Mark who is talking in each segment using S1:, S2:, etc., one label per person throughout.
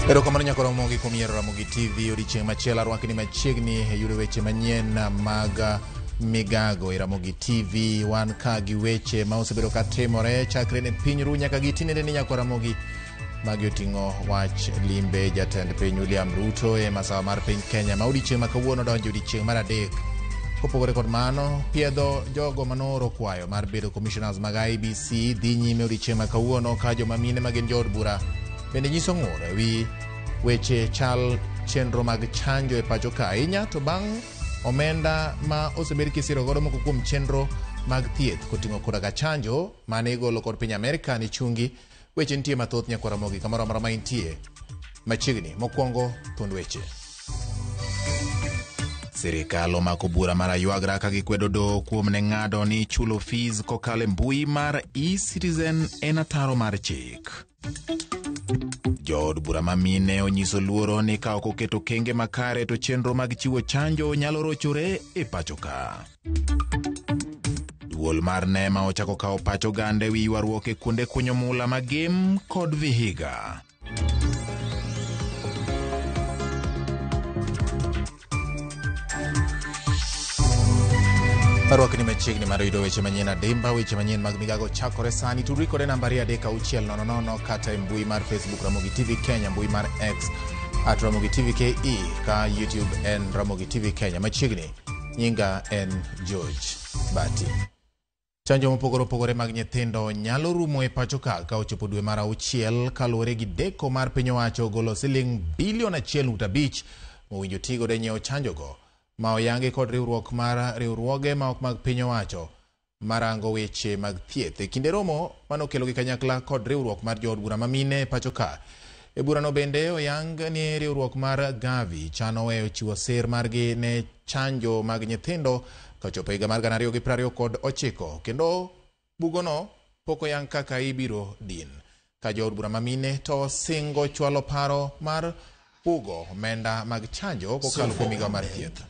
S1: Erokamano nyaka Ramogi kuom yiero Ramogi TV odiechieng' machielo arwakni machiegni e yudo weche manyien mag migago e Ramogi TV. Wan ka gi weche ma osebedo ka timore chakre ne piny ru nyaka gi tinende ni nyaka Ramogi. Magi oting'o wach limbe jatend piny William Ruto e masawa mar piny Kenya ma odiechieng' ma kawuono donjo odiechieng' mar adek. Kopogore kod mano, piedho jogo manooro kwayo mar bedo commissioners mag IEBC dhi nyime odiechieng' ma kawuono ka joma mine ma gin jood bura bende nyiso ng'ur e wi weche chal chenro mag chanjo e pacho ka ahinya to bang' omenda ma osebed kisiro godo moko kuom chenro mag thieth koting'o koda ka chanjo mane igolo kod piny Amerka ni chungi. Weche nitie mathoth nyakwar Ramogi kamoro amora ma intie machiegni. Mokwongo thuond weche. Sirikal omako bura mar aywagra ka gikwedo doho kuom ne ng'ado ni chulo fees kokalo e mbui mar eCitizen en ataro mar chik. Jood bura ma mine onyiso luoro ni ka ok oketo okenge makare to chenro mag chiwo chanjo nyalo rochore e pacho ka. Duol mar NEMA ochako kawo pach oganda e wi ywaruok e kuonde kunyo mula ma Gem kod Vihiga. Arwakni machiegni mar yudo weche manyien adimba, weche manyien mag migago chakore sani. Tudri kode namba 23600 kata e mbui mar Facebook Ramogi TV Kenya, mbui mar X at Ramogi TV KE, ka YouTube en Ramogi TV Kenya. Machiegni, nyinga en George Bati. Chanjo mopogore opogore mag nyithindo nyalo rumo e pacho ka ka ochopo dwe mar auchiel kaluwore gi deko mar piny owacho golo siling bilion 1.5 mowinjo tigodo e nyiewo chanjogo ma oyangi kod riwruok mar riwruoge ma ok mag piny owacho marango weche mag thieth. E kinde romo manokelo gi kanyakla kod riwruok mar jood bura ma mine e pacho ka. E burano bende oyang ni riwruok mar Gavi chano weyo chiwo sir margi ne chanjo mag nyithindo kochopo higa mar 2029 kendo bugono pok oyang kaka ibiro din. Ka jood bura ma mine to singo chwalo paro mar bugo omenda mag chanjo kokalo kuom migawo mar thieth.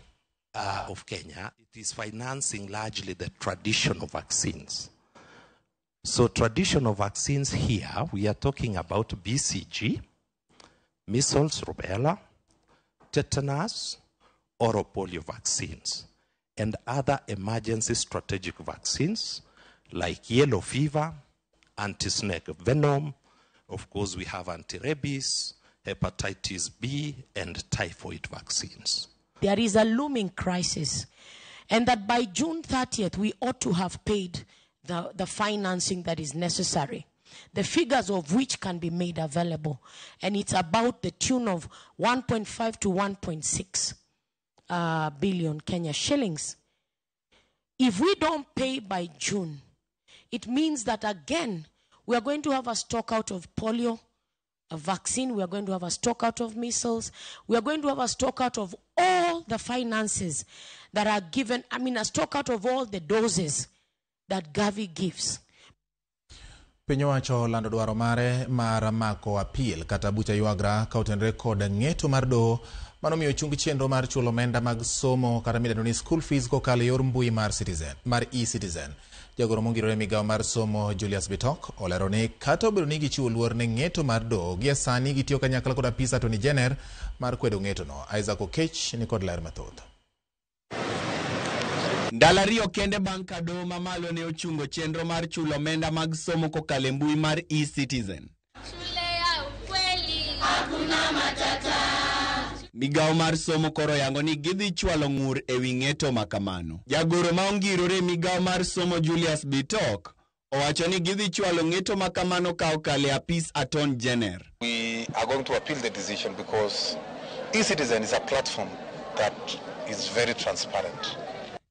S2: Of Kenya, it is financing largely the traditional vaccines. So traditional vaccines here, we are talking about BCG, measles, rubella, tetanus, oral polio vaccines, and other emergency strategic vaccines like yellow fever, anti-snake venom, of course we have anti-rabies, hepatitis B, and typhoid vaccines.
S3: There is a looming crisis, and that by June 30th, we ought to have paid the financing that is necessary, the figures of which can be made available. And it's about the tune of 1.5 to 1.6 billion Kenya shillings. If we don't pay by June, it means that again, we are going to have a stock out of polio, a vaccine, we are going to have a stock out of measles, we are going to have a stock out of all the finances that are given, I mean a stock out of all the doses that Gavi gives.
S1: Piny owacho lando dwaro mare mar mako appeal kata bucha ywagra ka otenore kod ng'eto mar doho manomiyo chung chenro mar chulo omenda mag somo kata midendo ni school fees kokalo e yor mbui mar Citizen, mar eCitizen. Jagoro mongirore migawo mar somo Julius Bitok olero ni kata obedo ni gichiwo luor ne ng'eto mar doho, gie sani gitiyo kanyakla kod apis Attorney General mar kwedo ng'etono. Isaac Okech ni kod ler mathoth.
S4: Ndalo ariyo kende bang' ka doho mamalo ne ochungo chenro mar chulo omenda mag somo kokalo e mbui mar eCitizen.
S5: Shule ya ukweli hakuna matata.
S4: Migawo mar somo koro yango ni gidhi chwalo ng'ur ewi ng'eto makamano. Jagoro ma ongirore e migawo mar somo Julius Bitok owacho ni gidhi chwalo ng'eto makamano ka okalo e apis Attorney General.
S6: We are going to appeal the decision because eCitizen is a platform that is very transparent.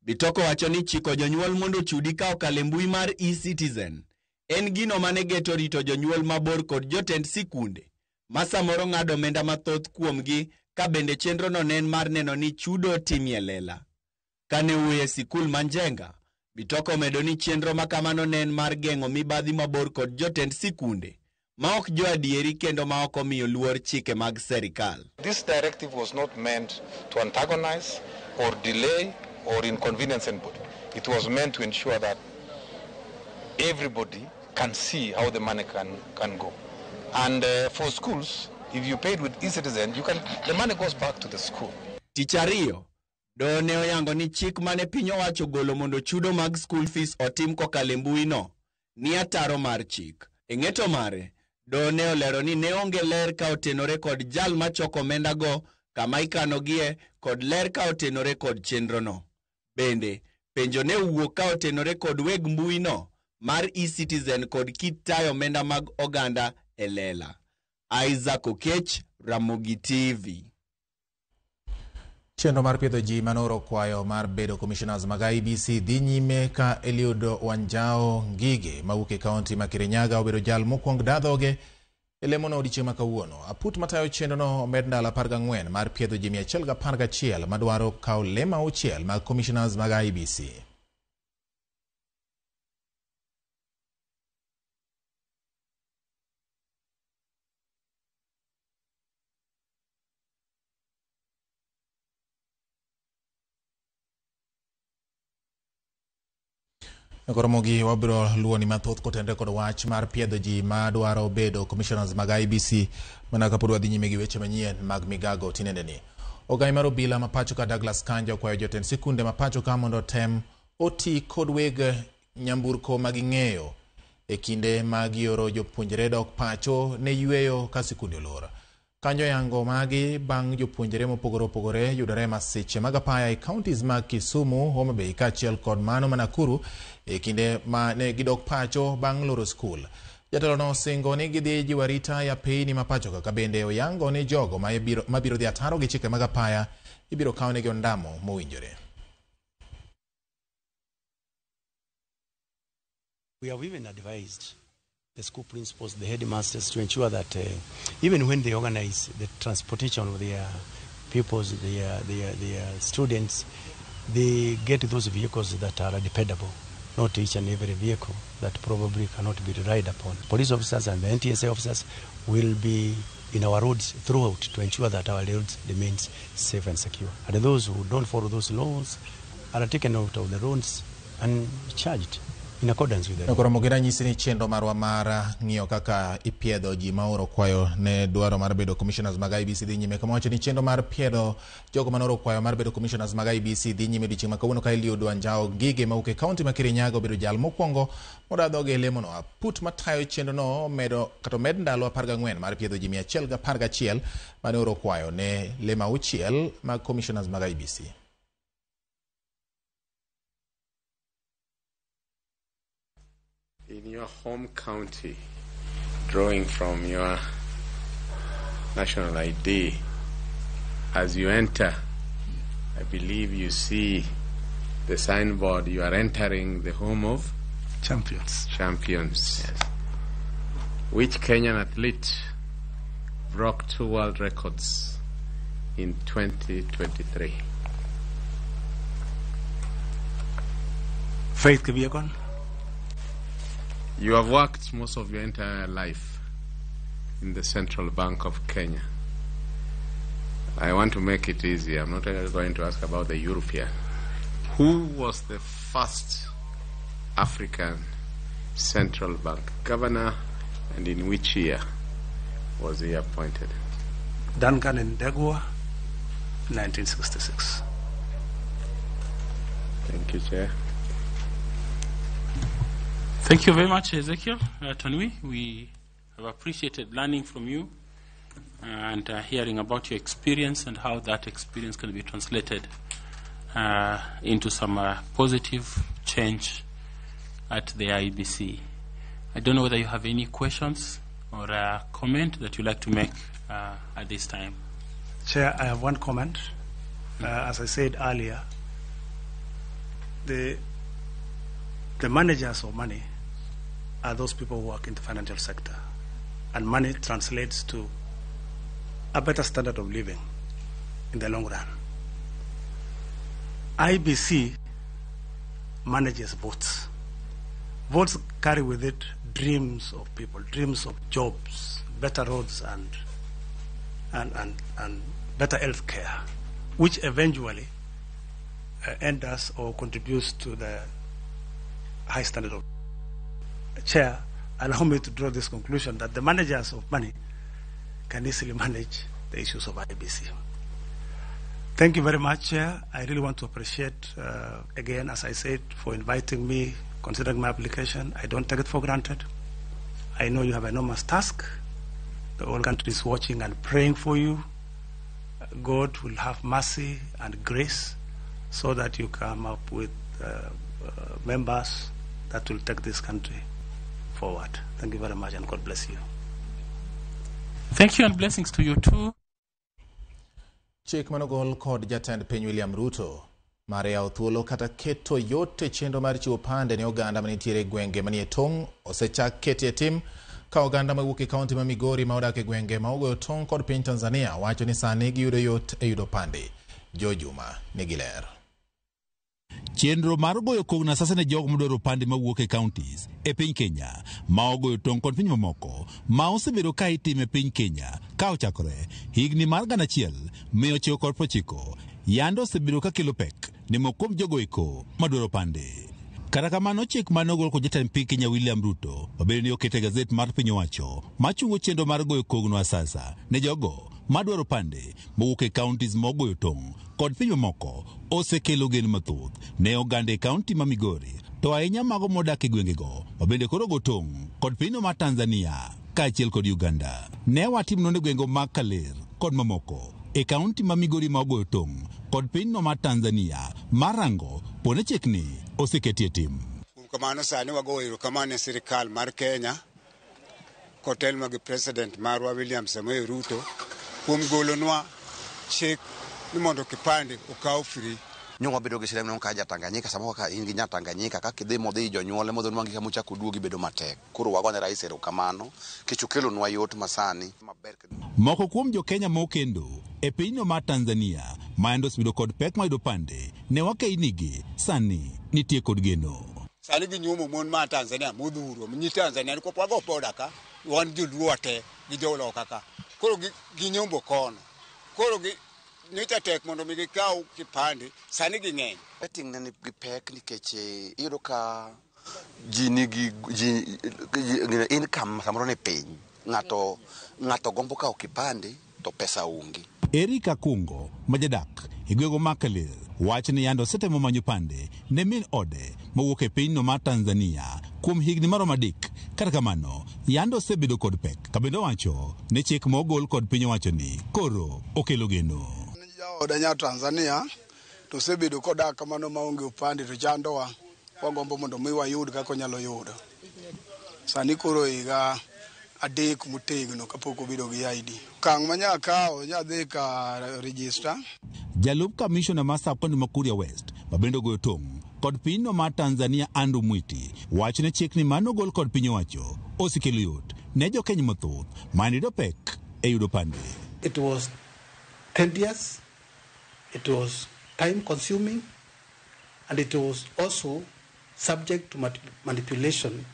S4: Bitok owacho ni chiko jonyuol mondo ochudi ka okalo e mbui mar eCitizen en gino mane geto rito jonyuol mabor kod jotend sikunde ma samoro ng'ado omenda mathoth kuomgi ka bende chenrono ne en mar neno ni chudo timie lela. Kane owuoyo e sikul ma Njenga, Bitok omedo ni chenro ma kamano ne en mar geng'o mibadhi mabor kod jotend sikunde ma ok joadieri kendo ma ok omiyo luor chike mag serikal.
S6: This directive was not meant to antagonize or delay or inconvenience anybody. It was meant to ensure that everybody can see how the money can go. And for schools, If you paid with eCitizen, you can, the money goes back to the school.
S4: Tich ariyo, doho ne oyango ni chik mane piny owacho ogolo mondo chudo mag school fees otim kokalo e mbui no ni ataro mar chik. E ng'eto mare, doho ne olero ni ne onge ler ka otenore kod jal machoko omenda go, kama ikanogie kod ler ka otenore kod chenro no. Bende, penjo ne owuok ka otenore kod weg mbui no mar eCitizen kod kit tayo omenda mag oganda e lela. Isaac Okech, Ramogi TV.
S1: Chenro mar piedho ji manooro kwayo mar bedo commissioners mag IEBC dhi nyime ka Eliud Wanjao Ngige mawuok e kaunti ma Kirinyaga obedo jal mokwong dadhoge e lemono odiechieng' ma kawuono. Aput matayo chenrono omed ndalo 14 mar piedho ji 111 madwaro kawo lemo auchiel mag commissioners mag IEBC. Koro mogi wabiro luwo ni mathoth kotenore kod wach mar piedho ji madwaro bedo commissioners mag IEBC mana kapod wadhi nyime gi weche manyien mag migago tinendeni. Ogai mar obila ma pacho ka Douglas Kanja okwayo jotend sikunde ma pacho ka mondo otem oti kod weg nyamburko ma ging'eyo e kinde ma gioro jopuonjre dok pacho ne yweyo ka sikunde olor. Kanja oyango magi bang' jopuonjre mopogore opogore yudore e masiche mag apaya e counties mag Kisumu, Homa Bay kaachiel kod mano ma Nakuru e kinde ma ne gidok pacho bang' loro skul. Jatelo no osingo ni gidhi jiwo arita e apeyni ma pacho ka bende oyango ni jogo mabiro dhi ataro gi chike mag apaya ibiro kawnegi ondamo mowinjore.
S7: We have even advised the school principals, the headmasters, to ensure that even when they organize the transportation of their pupils, their students, they get those vehicles that are dependable, not each and every vehicle that probably cannot be relied upon. Police officers and the NTSA officers will be in our roads throughout to ensure that our roads remains safe and secure. And those who don't follow those laws are taken out of the roads and charged in accordance with the law.
S1: Koro mogi ranyisi ni chenro marwa mar ng'iyo kaka ipiedho ji ma oro kwayo ne dwaro mar bedo commissioners mag IEBC dhi nyime. Kama wacho ni chenro mar piedho jogo manoro kwayo mar bedo commissioners mag IEBC dhi nyime odiechieng' ma kawuono ka Eliud Wanjao Ngige mawuok e kaunti ma Kirinyaga obedo jal mokwongo moda dhoge e lemono. Aput matayo chenrono omedo kata omed ndalo 14 mar piedho ji 111 mane oro kwayo ne lemo auchiel mag commissioners mag IEBC.
S8: In your home county, drawing from your national ID, as you enter, I believe you see the signboard, you are entering the home of
S9: champions.
S8: Champions. Yes. Which Kenyan athlete broke 2 world records in 2023?
S9: Faith Kipyegon.
S8: You have worked most of your entire life in the Central Bank of Kenya. I want to make it easy. I'm not going to ask about the European. Who was the first African Central Bank governor, and in which year was he appointed?
S9: Duncan Ndegwa, 1966.
S8: Thank you, Chair.
S10: Thank you very much, Ezekiel Tonui. We have appreciated learning from you and hearing about your experience and how that experience can be translated into some positive change at the IEBC. I don't know whether you have any questions or a comment that you'd like to make at this time.
S9: Chair, I have one comment. As I said earlier, the managers of money are those people who work in the financial sector. And money translates to a better standard of living in the long run. IBC manages votes. Votes carry with it dreams of people, dreams of jobs, better roads, and better health care, which eventually enters or contributes to the high standard of. Chair, allow me to draw this conclusion that the managers of money can easily manage the issues of IEBC. Thank you very much, Chair. I really want to appreciate, again, as I said, for inviting me, considering my application. I don't take it for granted. I know you have an enormous task. The whole country is watching and praying for you. God will have mercy and grace so that you come up with members that will take this country forward. Thank you very much, and God bless you.
S10: Thank you and blessings to you too.
S1: Chik manogol kod jatend piny William Ruto mar yawo thuolo kata keto yot e chenro mar chiwo pande ne oganda manitiere e gwenge manie tong' osechak keti e tim ka oganda mawuok e kaunti ma Migori ma odak e gwenge ma ogoyo tong' kod piny Tanzania wacho ni sani giyudo yot e yudo pande. Jo Juma nigi ler.
S11: Chenro mar goyo kogno sasa ne jogo madwaro opande mawuok e counties e piny Kenya ma ogoyo tong' kod piny mamoko ma osebedo ka itime e piny Kenya ka ochakore higni mar 1990 yando osebedo ka kelo pek ne moko kuom jogo eko madwaro opande. Kata kamano chik mane ogol kod jatend piny Kenya William Ruto obedo ni okete e gazet mar piny owacho machungo chenro mar goyo kogno asasa ne jogo madwaro opande mowuok e counties ma ogoyo tong' kod piny mamoko osekelo geno mathoth ne oganda e kaunti ma Migori to ahinya mago modak e gwengego mabende koro go tong' kod pinyno mar Tanzania kaachiel kod Uganda. Ne watim nonro e gwenge mag Kaler kod mamoko e kaunti ma Migori ma ogoyo tong' kod pinyno mar Tanzania mar rango pone chikni oseketi e tim.
S12: Kuom kamano sani wagoyo erokamano ne sirikal mar Kenya kotelnwa gi president marwa William Samoei Ruto kuom golonwa chik ni mondo kipande okaw free.
S13: Nyo wabedo gi sirem ka ja Tanganyika samoro kaka in gi nya Tanganyika kaka idhi modhi jonyuole modhi nwang'i kama ochako oduogi bedo matek. Koro wagone rais erokamano nikech okelonwa yot masani.
S11: Moko kuom jo Kenya mokendo e pinyno mar Tanzania ma yande osebedo kod pek mar yudo opande ne wakeynigi sani nitie kod geno.
S12: Sani ginyuomo mon ma Tanzania modhuro, nyi Tanzania nikop wago boda ka, wan joluo wate gi joloka ka. Koro ginyombo kono. Koro nyocha tek mondo mi gikaw kipande, sani ging'eny.
S13: Vetting ne nigi pek nikech iyudo ka ji nigi ji income samoro ni piny. Ng'ato gombo kawo kipande to pesa onge.
S11: Eric Akungo ma jadak e gwego mar Kaler wacho ni yande osetemo manyo pande ne min ode mowuok e pinyno mar Tanzania kuom higni maromo 3. Kata kamano yande osebedo kod pek kabende owacho ni chik mogol kod piny owacho ni koro okelo geno.
S14: Jaoda nya Tanzania to osebedo kodak kamano maonge opande to chandowa, wagombo mondo mi wayud kaka onyalo yudo. Sani koro higa 3 motegno kapok obedo gi ID. Okang' ma nyaka kawo nyadhi ka register.
S11: Jalup kamishona mar sub-county ma Kuria West mabende ogoyo tong' kod pinyno mar Tanzania Andrew Mwiti wacho ni chikni manogol kod piny owacho osekelo yot ne jokenya mathoth mane yudo pek e yudo pande.
S15: It was tedious, it was time consuming, and it was also subject to manipulation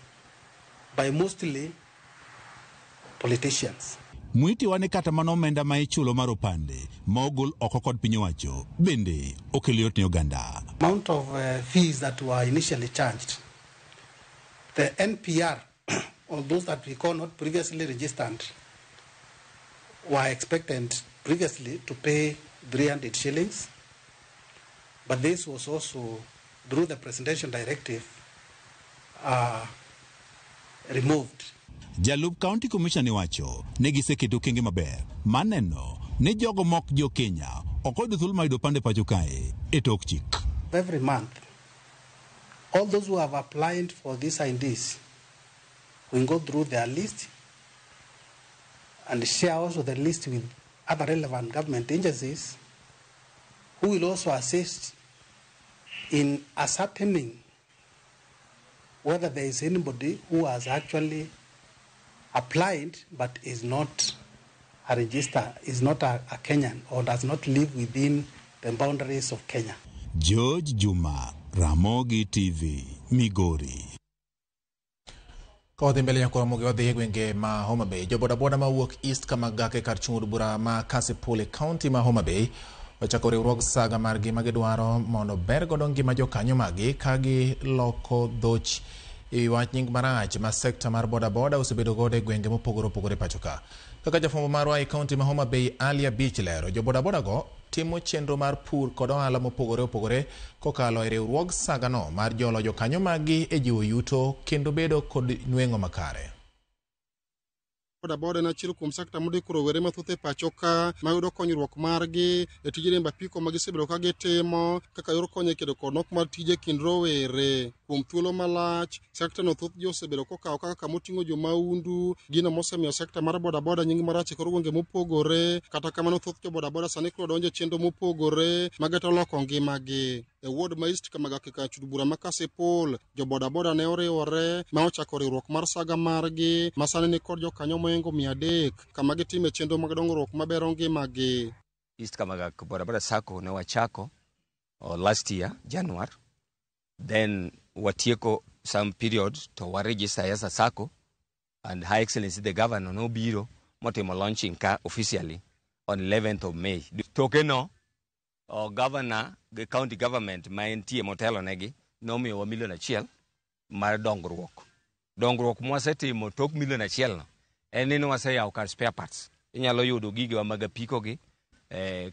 S15: by mostly politicians.
S11: Mwiti wane kata mano omenda ma ichulo mar opande ma ogol oko kod piny owacho bende okelo yot ne oganda.
S15: Amount of fees that were initially charged, the NPR, or those that we call not previously registered, were expected previously to pay 300 shillings, but this was also, through the presidential directive, removed.
S11: Jalup County Commissioner wacho ne giseketo okenge maber maneno ni jogo mok jo Kenya ok oyudo thuolo mar yudo opande pacho kae e tok chik.
S15: Every month, all those who have applied for these IDs will go through their list and share also the list with other relevant government agencies who will also assist in ascertaining whether there is anybody who has actually applied but is not a register, is not a Kenyan or does not live within the boundaries of Kenya.
S11: George Juma, Ramogi TV, Migori.
S1: Kodhi mbele nyakoro Ramogi wadhi e gwenge ma Homa Bay. Jo bodaboda mawuok East Kamagaka kar chung' od bura ma Kasipul e kaunti ma Homa Bay ochako riwruog saga margi ma gidwaro mondo ber godo ngima jokanyo maggi ka giloko dhoch e wach nying marach ma sekta mar bodaboda osebedo godo e gwenge mopogore opogore pacho ka. Kaka jafwambo marwa e kaunti ma Homa Bay Alia Beach lero, jobodaboda go timo chenro mar pur kod ohala mopogore opogore kokalo e riwruog sagano mar jolo jokanyo maggi e jiwo yuto kendo bedo kod nweng'o makare.
S16: Bodaboda en achiel kuom sekta mondiko rowere mathoth e pacho ka mayudo konyruok margi e tij riembo apiko ma gisebedo ka gitimo kaka yor konyo e kedo kod nok mar tije e kind rowere. Kuom thuolo malach, sekta no thoth ji osebedo kokawo kaka kamoting'o jomaundu, gino mosemiyo sekta mar bodaboda nying marach e kor gwenge mopogore. Kata kamano thoth jo bodaboda sani koro donjo e chenro mopogore mageto loko ngimagi. E ward ma East Kamagak e kar chud bura ma Kasipul, jo bodaboda ne oriwore ma ochako riwruok mar saga margi ma sani ni kod jokanyo mohingo 300 kama gitime chenro mag dongruok mabero ngimagi.
S17: East Kamagak Bodaboda Sacco ne wachako last year, January. Then watieko some period to wa register as a Sacco, and High Excellency the Governor nobiro motimo launching ka officially on 11th of May. Toke no, governor gi county government ma entie motelo negi nomiyowa 1 million mar dongruok. Dongruok mwasetimo tok 1 million no en ni waseyawo kar spare parts. Inyalo yudo gigewa mag apiko gi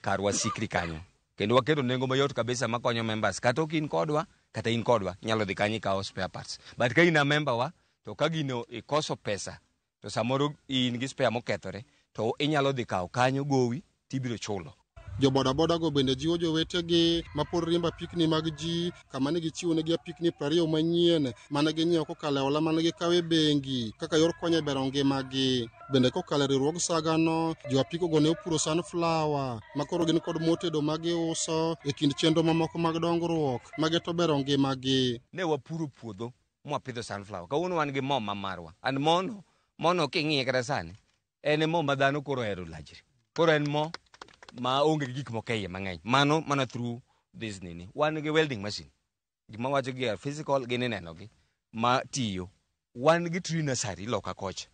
S17: karwa sikri kanyo. Kendo waketo nengo mayot kabisa makonyo members. Kata ok in kodwa, kata in kodwa, inyalo dhi kanyo ikawo spare parts. But ka in a member wa, to ka gino ikoso pesa, to samoro in gi spare mokethore, to inyalo dhi kawo kanyo gowi tibiro chulo.
S16: Jo bodaboda go bende jiwo jowetegi mapod riembo apikni mag ji kama ne gichiwo negi apikni 20 manyien mane ginyiewo kokalo e hola mane gikawo e bengi kaka yor konyo e bero ngimagi. Bende kokalo e riwruog sagano, jo apiko go ne opuro sunflower ma koro gin kod mo tedo ma giuso e kind chenro mamoko mag dongruok mageto bero ngimagi.
S17: Ne wapuro puodho mwapidho sunflower. Kawuono wan gi mo ma marwa. And mono, mono king'iye kata sani, en e mo ma dhano koro ohero lajri. Koro en mo ma onge gi gik moko e iye mang'eny. Mano mana through this nini. Wan gi welding machine. Gima wacho gi are physical gin ineno gi ma tiyo. Wan gi tree nursery loka kocha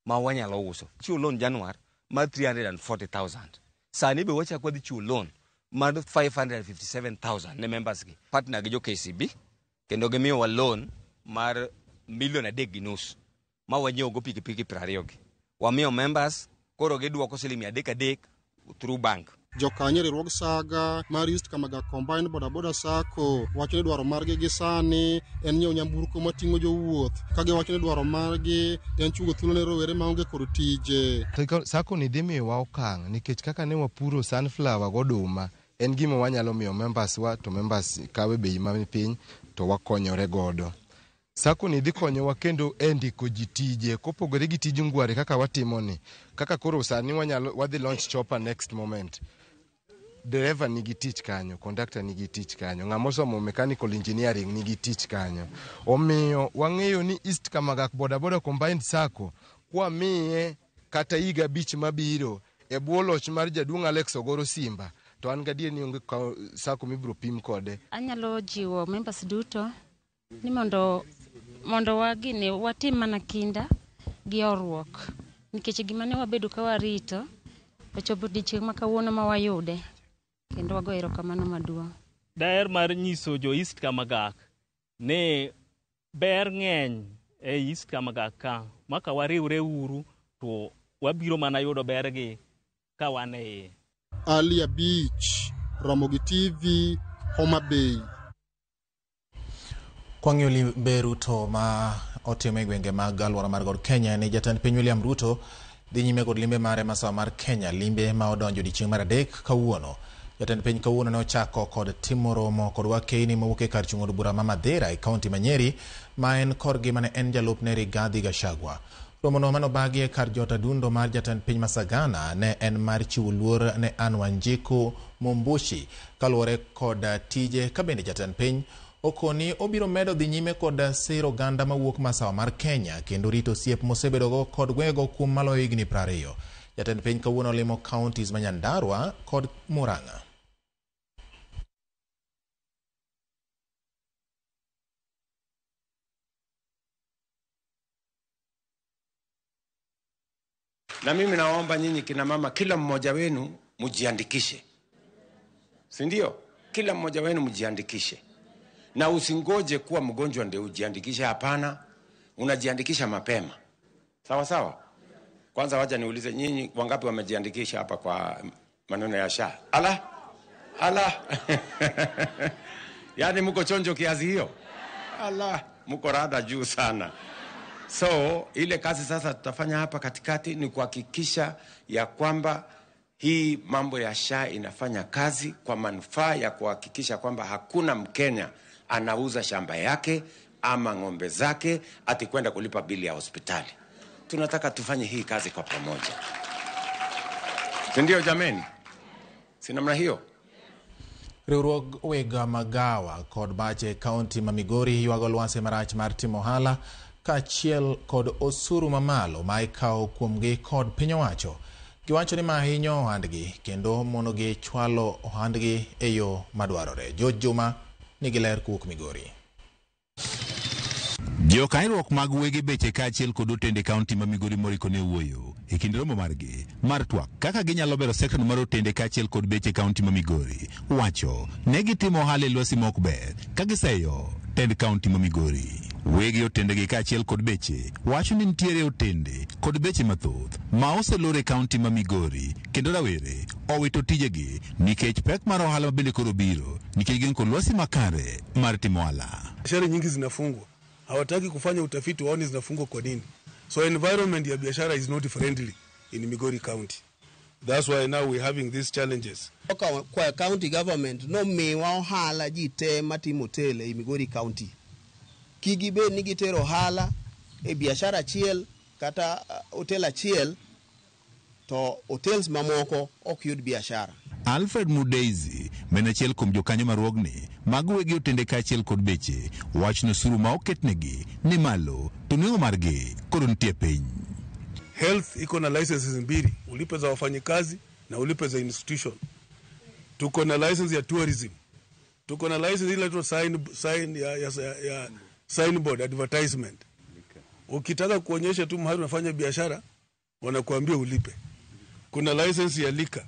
S17: ma wanyalo uso. Chiwo loan January mar 340,000. Sani be wachako wadhi chiwo loan mar 557,000 ne members gi. Partner gi jo KCB kendo gimiyowa loan mar 3.5 million ma wanyiewo go pikipiki 20 gi. Wamiyo members koro gidwoko siling 300 300 through bank.
S16: Jokanyo e riwruog saga mar East Kamagak Combined Bodaboda Sacco wacho ni dwaro margi gi sani en nyiewo nyamburko mating'o jowuoth ka giwacho ni dwaro margi en chungo thuolo ne rowere maonge kod tije.
S18: Sacco ni dhi miyowa okang' nikech kaka ne wapuro sunflower goduma en gima wanyalo miyo members wa to members kawe bei mapiny to wakonyore godo. Sacco ni dhi konyowa kendo e ndiko ji tije kopogore gi tij ngware kaka watimo ni kaka koro sani wanyalo wadhi launch chopper next moment dereva nigi tich kanyo conductor nigi tich kanyo ng'ama osomo mechanical engineering nigi tich kanyo omiyo wang'eyo ni East Kamagak Bodaboda Combined Sacco kwamiye kata higa 5 mabiro e bwo loch mar jaduong' Alex Ogoro Simba to an gadier ni onge sacco mibiro pim kode.
S19: Anyalo jiwo members duto ni mondo wagini watim mana kinda gi horuok nikech gima ne wabedo ka warito ochopo odiochieng' ma kawuono ma wayude kendo wago erokamano maduong'.
S20: Daher mar nyiso jo East Kamagak ni ber ng'eny e East Kamagak ka ma ka wariwre uru to wabiro mana yudo bergi ka wan e iye.
S16: Ali Abich, Ramogi TV, Homa Bay.
S1: Kwang'iyo limbe Ruto ma otimo e gwenge mag alwora mar God Kenya ni jatend piny William Ruto dhi nyime kod limbe mare masawa mar Kenya, limbe ma odonjo odiechieng' mar adek kawuono. Jatend piny kawuono ne ochako kod timo romo kod wakeini mowuok e kar chung' od bura ma Mathira e kaunti ma Nyeri ma en korgi mane en jalupne Rigathi Gachagua. Romono manobagi e kar jot adundo mar jatend piny ma Sagana ne en mar chiwo luor ne Anne Wanjiku Mumbushi kaluwore kod tije ka bende jatend piny okoni obiro medo dhi nyime kod siro oganda mawuok masawa mar Kenya kendo rito osiep mosebedogo kod gwengego kuom maloyo higni 20. Jatend piny kawuono olimo counties ma Nyandarua kod Murang'a.
S21: Na mimi naomba nyinyi kina mama, kila mmoja wenu mjiandikishe, si ndio? Kila mmoja wenu mjiandikishe, na usingoje kuwa mgonjwa ndio ujiandikishe. Hapana, unajiandikisha mapema, sawa sawa. Kwanza wacha niulize nyinyi wangapi wamejiandikisha hapa kwa maneno ya SHA? Ala? Ala. Yaani mko chonjo kiasi hiyo? Ala, mko rada juu sana. So, ile kazi sasa tutafanya hapa katikati ni kuhakikisha ya kwamba hii mambo ya SHA inafanya kazi kwa manufaa ya kuhakikisha kwamba hakuna Mkenya anauza shamba yake ama ng'ombe zake ati kwenda kulipa bili ya hospitali. Tunataka tufanye hii kazi kwa pamoja. Si ndio jameni? Si namna hiyo?
S1: Riwruog weg magawa kod bache kaunti ma Migori ywago lwasi marach mar timo ohala kaachiel kod osuru mamalo ma ikawo kuomgi kod piny owacho. Giwacho ni ma hinyo ohandgi kendo monogi chwalo ohandgi e yo madwarore. George Juma nigi ler kowuok Migori.
S11: Jokanyiruok mag wege beche kaachiel kod otende kaunti ma Migori Moriko ne wuoyo e kind romo margi mar twak kaka ginyalo bero sekta mar otende kaachiel kod beche kaunti ma Migori. Wacho ne gitimo ohala e lwasi mok ber ka giseyo tend kaunti ma Migori. Wege otendegi kaachiel kod beche wacho ni nitiere otende kod beche mathoth ma oselor e kaunti ma Migori kendo rawere owito tijegi nikech pek mar ohala ma bende koro biro nikech gin kod lwasi makare mar timo ohala.
S2: Biashara nyingi zinafungwa, hawataki kufanya utafiti waone zinafungwa kwa nini. So environment ya biashara is not friendly in Migori County. That's why now we're having these challenges.
S22: Kwa county government nomiwa ohala ji te matimo hotel e Migori County. Kigibed ni gitero ohala e biashara achiel kata hotel achiel to hotels mamoko ok yud biashara.
S11: Alfred Mudeizi, ma en achiel kuom jokanyo mar riwruogni mag wegi otende kaachiel kod beche, wacho ni osuru ma oketnegi ni malo to nweng'o margi koro nitie piny.
S2: Health iko na licenses mbili, ulipe za wafanyikazi na ulipe za institution. Tuko na license ya tourism. Tuko na license ile inaitwa sign ya signboard advertisement. Ukitaka kuonyesha tu mahali unafanya biashara, wanakuambia ulipe. Kuna license ya liquor.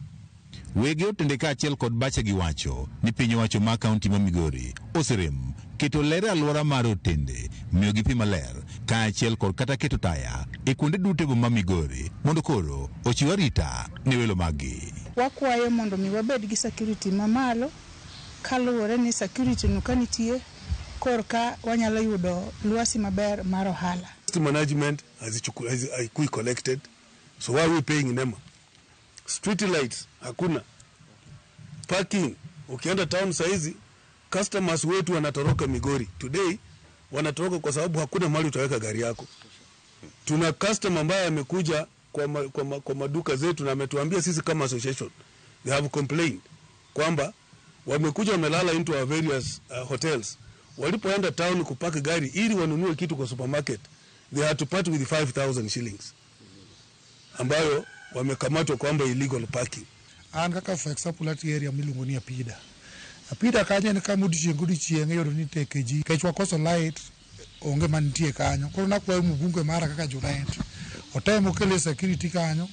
S11: Wege otende kaachiel kod bache giwacho ni piny owacho ma kaunti ma Migori oserem keto ler e alwora mar otende, miyogi pi maler kaachiel kod kata keto taya e kuonde duto e boma ma Migori mondo koro ochiw arita ne welo maggi.
S23: Wakwayo mondo mi wabed gi security mamalo kaluwore ni security no ka nitie korka wanyalo yudo lwasi maber mar ohala.
S2: Management haikui collected, so why are we paying NEMA? Street lights hakuna. Parking, ukienda town saizi customers wetu wanatoroka Migori today, wanatoroka kwa sababu hakuna mahali utaweka gari yako. Tuna customer ambaye amekuja kwa maduka zetu na ametuambia sisi kama association, they have complained kwamba wamekuja wamelala into our various hotels. Walipoenda town kupaki gari ili wanunue kitu kwa supermarket, they had to part with 5,000 shillings ambayo wamekamatwa kwamba illegal parking.
S24: An kaka for example at area miluongo ni Apida. Apida kanyo en kama odiochieng' godiochieng' iyudo ni teke ji nikech wakoso light onge mantie kanyo. Koro nakwayo mbunge mara kaka Junet otem okele security kanyo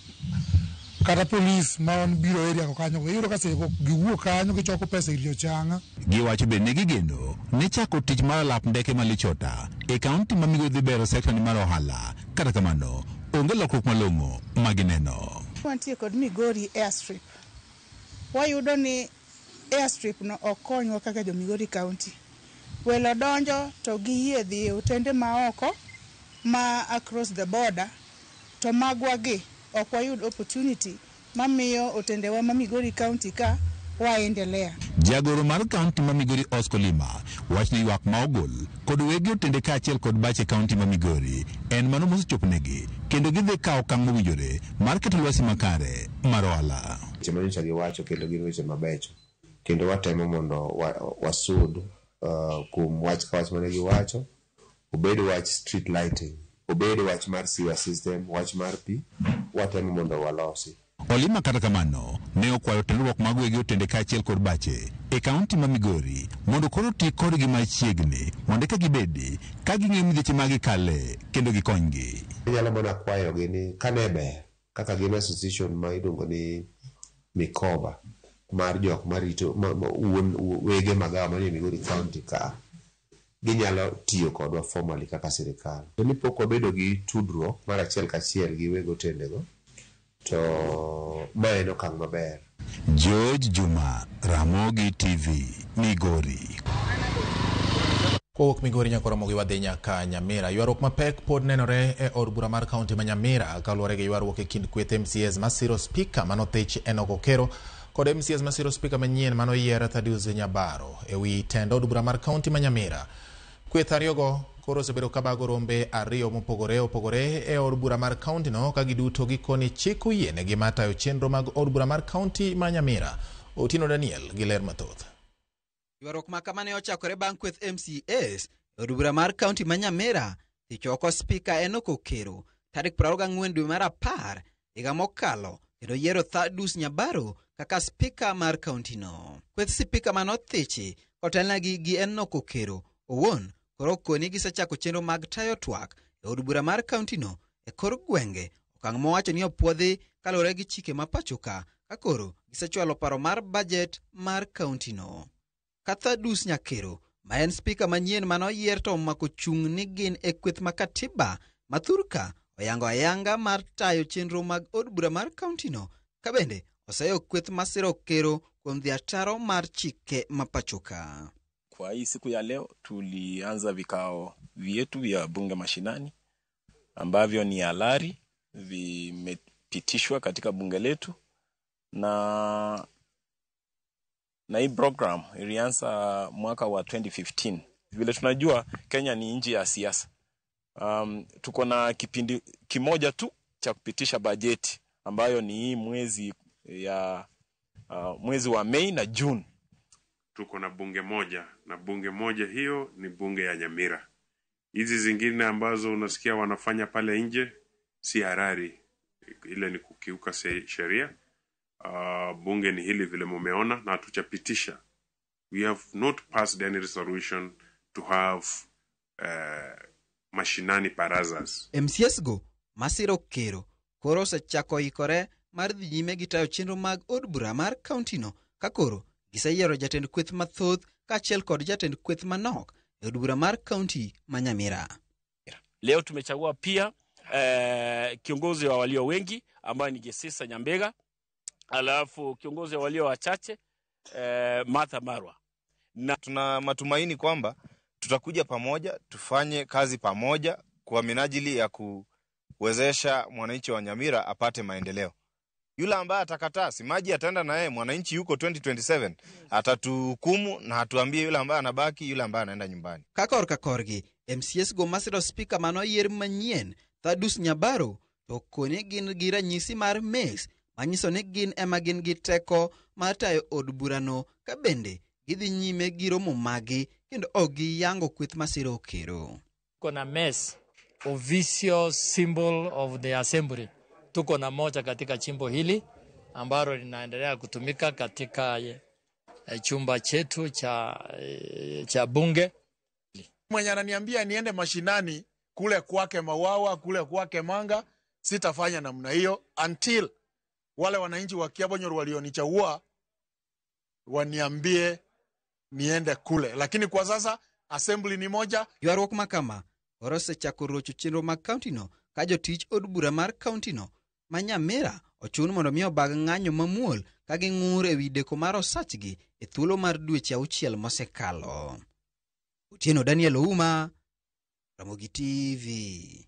S24: kata polis ma biro area ko kanyo iyudo ka seche giwuok kanyo gichoko pesa ir jochanga.
S11: Giwacho bende ni gigeno ni chako tich mar alap ndeke ma Lichota e kaunti ma Migori dhi bero sekta ni mar ohala. Kata kamano onge lokruok malong'o ma gineno.
S23: Wantie kod Migori airstrip. Wayudo ni airstrip no ok konywa kaka jo Migori County. Welo donjo to giyie dhi e otende maoko ma across the border to magwa gi ok wayud opportunity mamiyo otendewa ma Migori County ka waendelea.
S11: Jagoro mar kaunti ma Migori Oscar Lima wacho ni ywak ma ogol kod wegi otende kaachiel kod bache kaunti ma Migori en mano mosechoponegi kendo gidhi kawo okang' mowinjore mar keto lwasi makare mar ohala.
S25: Weche manyocha giwacho kendo gin weche mabecho kendo watemo mondo wasud kuom wach ka wach mane giwacho, obed wach street lighting, obed wach mar sewer system, wach mar pi, watemo mondo walosi.
S11: Olima kata kamano ne okwayo tenruok mag wegi otende kaachiel kod bache e kaunti ma Migori mondo koro ti kodgi machiegni mondo eka gibedi ka ging'eyo midhieche ma gikale kendo gikonygi.
S25: Anyalo mana kwayogi ni kane ber kaka gin association ma iluongo ni Mikoba mar jok marito wuon wege magawa manie Migori County ka, ginyalo tiyo kodwa formally kaka sirikal. To ni pok wabedo gi tudruok mar achiel kachiel gi weg otendego, to ma en okang' maber.
S11: George Juma, Ramogi TV, Migori.
S1: Kowuok Migori nyaka Ramogi wadhi nyaka Nyamira. Ywaruok mapek pod nenore e od bura mar kaunti ma Nyamira kaluwore gi ywaruok e kind kweth MCAs masiro spika manothich Enoch Okero kod MCAs masiro spika manyien manoyier Thaddeus Nyabaro ewi tend od bura mar kaunti ma Nyamira. Kweth ariyogo koro osebedo kabago rombe ariyo mopogore opogore e od bura mar kaunti no ka giduto gikoni chik oyienegi mar tayo chenro mag od bura mar kaunti ma Nyamira. Otieno Daniel gi ler mathoth.
S3: Ywaruok ma kama ne ochakore bang' kweth MCAs e od bura mar kaunti ma Nyamira thicho oko spika Enoch Okero tarik 24 dwe mar 10 higa mokalo kendo yiero Thaddeus Nyabaro kaka spika mar kaunti no. Kweth sipika manothichi kotelnegi gi Enoch Okero owuon koro koni gisechako chenro mag tayo twak e od bura mar kaunti no e kor gwenge, okang' mowacho ni opuodhi kaluwore gi chike ma pachoka ka koro gisechwalo paro mar bajet mar kaunti no. Thaddeus Nyakero ma en spika manyien manoyier to omako chung' ni gin e kweth ma katiba ma thurka oyango ayanga mar tayo chenro mag od bura mar kaunti no ka bende oseyo kweth masiro Okero kuom dhi ataro mar chike ma pachoka.
S4: Kwa hii siku ya leo tulianza vikao vyetu vya bunge mashinani ambavyo ni halali, vimepitishwa katika bunge letu, na hii program ilianza mwaka wa 2015. Vile tunajua Kenya ni nchi ya siasa. Tuko na kipindi kimoja tu cha kupitisha bajeti ambayo ni hii mwezi ya mwezi wa Mei na Juni.
S5: Tuko na bunge moja, na bunge moja hiyo ni bunge ya Nyamira. Hizi zingine ambazo unasikia wanafanya pale nje si harari, ile ni kukiuka sheria. Bunge ni hili vile mumeona, na hatuchapitisha. We have not passed any resolution to have mashinani barazas.
S3: MCS go masiro Okero koro osechako ikore mar dhi nyime gi tayo chenro mag od bura mar kaunti no ka koro giseyiero jatend kweth mathoth kaachiel kod jatend kweth manok e od bura mar kaunti ma Nyamira.
S6: Leo tumechagua pia kiongozi wa walio wengi ambaye ni Gesisa Nyambega, alafu kiongozi wa walio wachache Martha Marwa.
S7: Na tuna matumaini kwamba tutakuja pamoja, tufanye kazi pamoja kwa minajili ya kuwezesha mwananchi wa Nyamira apate maendeleo. Yule ambaye atakataa, si maji ataenda na yeye. Mwananchi yuko 2027 atatuhukumu na hatuambie yule ambaye anabaki, yule ambaye anaenda nyumbani.
S3: Kakorka korgi MCS go masiro spika manoyier manyien Thaddeus Nyabaro to koni gin gi ranyisi mar mes manyiso ni gin ema gin gi teko mar tayo od burano ka bende gidhi nyime gi romo magi kendo ok giyango kweth masiro Okero.
S26: Tuko na mes official symbol of the assembly. Tuko na moja katika chimbo hili ambalo linaendelea kutumika katika chumba chetu cha bunge.
S27: Mwenye ananiambia niende mashinani kule kwake Mawawa, kule kwake Manga, sitafanya namna hiyo until wale wananchi wa Kiabonyoru walionichagua waniambie niende kule. Lakini kwa sasa assembly ni moja.
S3: Ywaruok makama koro osechako rocho chenro mag kaunti no ka jotich od bura mar kaunti no ma Nyamira ochun mondo mi obag ng'anyo mamuol ka ging'ur ewi deko mar osachgi e thuolo mar dweche 6 mosekalo. Otieno Daniel Ouma, Ramogi TV.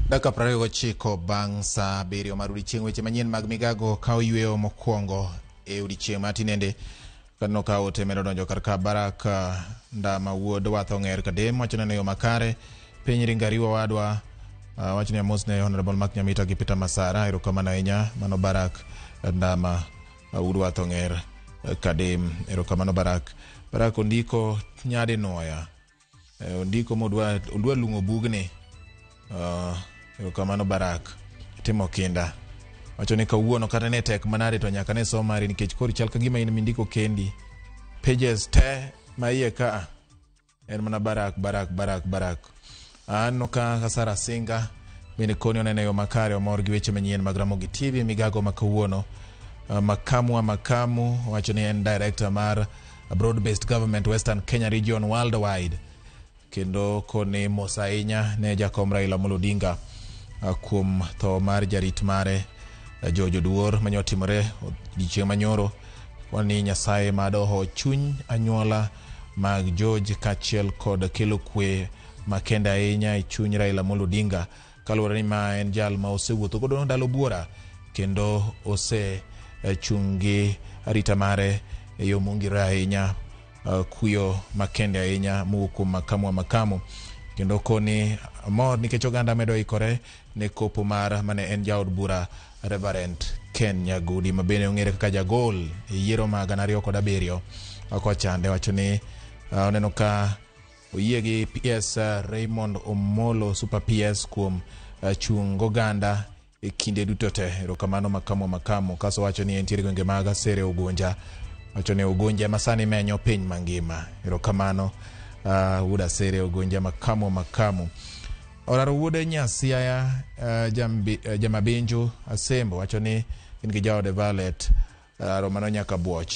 S1: Dakika 29 bang' saa 7 mar odiechieng', weche manyien mag migago kawo yweyo mokwongo e odiechieng' ma tinende. Kaneno ka ote medo donjo kar ka Barak Ndama wuod Wath Ong'er Kadem wacho neno yo makare piny ringariwa wadwa. Wacho ni amos ne Honorable Mark Nyamita gi Peter Masara, erokamano ahinya. Mano Barak Ndama wuod Wath Ong'er Kadem, erokamano Barak. Barak ondiko nyade noya, ondiko modwa odwa lung'o bugni. Erokamano Barak, timo kinda. Wacho ni kawuono kata ne tek manade to nyaka ne som mari nikech koro chal ka gima in mindiko kendi. Pages te ma iye ka en mana Barak, Barak, Barak, Barak. Aneno ka Sara Singa bende koni oneno yo makare, omor gi weche manyien mag Ramogi TV migago ma kawuono. Makamu wa makamu wacho ni en director mar Broad Based Government Western Kenya Region Worldwide. Kendo kone mos ahinya ne jakom Raila Amolo Odinga kuom tho mar jarit mare George Oduor mane otimore odiechieng' manyoro. Wani Nyasaye mado oho chuny anyuola mag George kaachiel kod kelo kwe makende ahinya e chuny Raila Amolo Odinga kaluwore ni ma en jal ma osewuotho godo ndalo buora kendo osechung' gi arita mare e yo mongirore ahinya. Kuyo makende ahinya mowuok kuom makamu wa makamu kendo koni mor nikech oganda medo ikore ne kopo mar mane en jaod bura Reverend Ken Nyagudi ma bende ong'ere kaka jagol e yiero ma 2007 kochande wacho ni oneno ka oyie gi PS Raymond Omolo Super PS kuom chung' goganda e kinde duto te. Erokamano makamu wa makamu. Kaso wacho ni entiere gwenge mag Asere Ugunja, wacho ni Ugunja ema sani menyo piny mangima. Erokamano wuod Asere Ugunja makamu wa makamu. Oraro wuod Nyasiaya Jamabinju Asembo wacho ni gin gi jaode Violet Romano nyaka buoch